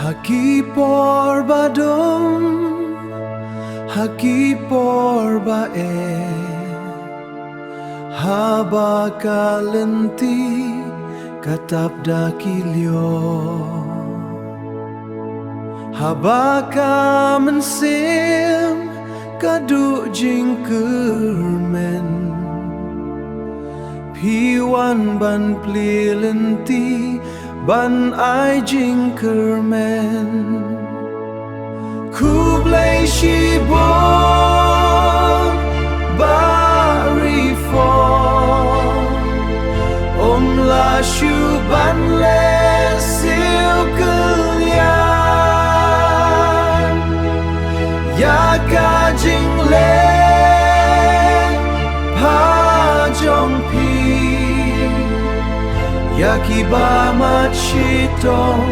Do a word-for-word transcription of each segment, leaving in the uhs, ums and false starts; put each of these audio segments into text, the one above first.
Ha ki por ba dum, ha ki por ba eh, haba ka lynti ka tap da ki lior, haba ka mynsiem ka duh jingkyrmen, phi wan ban plie lynti ban ai jingkyrmen. Khublei shibun Bah Reform, ym lah shuh ban leh siew kylliang ïa ka jingleh bha jong phi ïa kiba mad shitom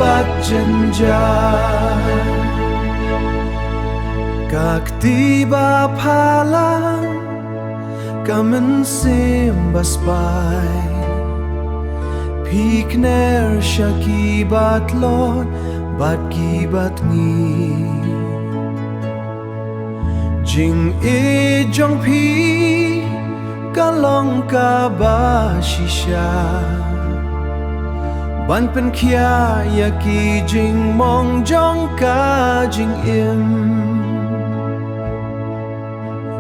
bad jynjar. Ka kti ba phalang, ka mynsiem ba spah, phi kner sha kiba tlot bad kiba tngi. Jingïeit jong phi ka long kaba shisha ban pynkhiah ïa ki jingmong jong ka jingim.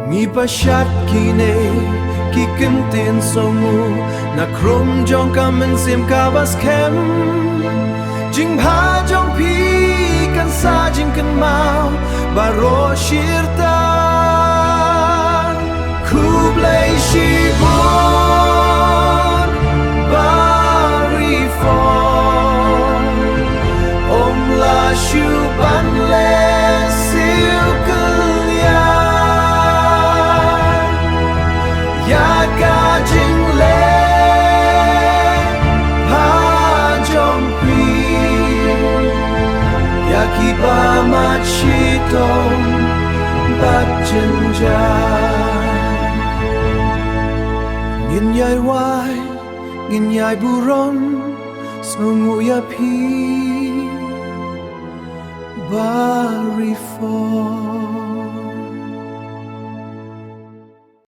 Ngi pynshad kine ki kyntien sngewnguh na khrum jong ka mynsiem kaba skhem. Jingbha jong phi kan sa jingkynmaw baroh shirta. Khublei shibun Bah Reform, ym lah shuh ban leh siew kylliang ïa ka jingleh bha jong phi ïa kiba mad shitom bad jynjar. Ngin ïai wai, ngin ïai burom, sngewnguh ïa phi Bah Reform.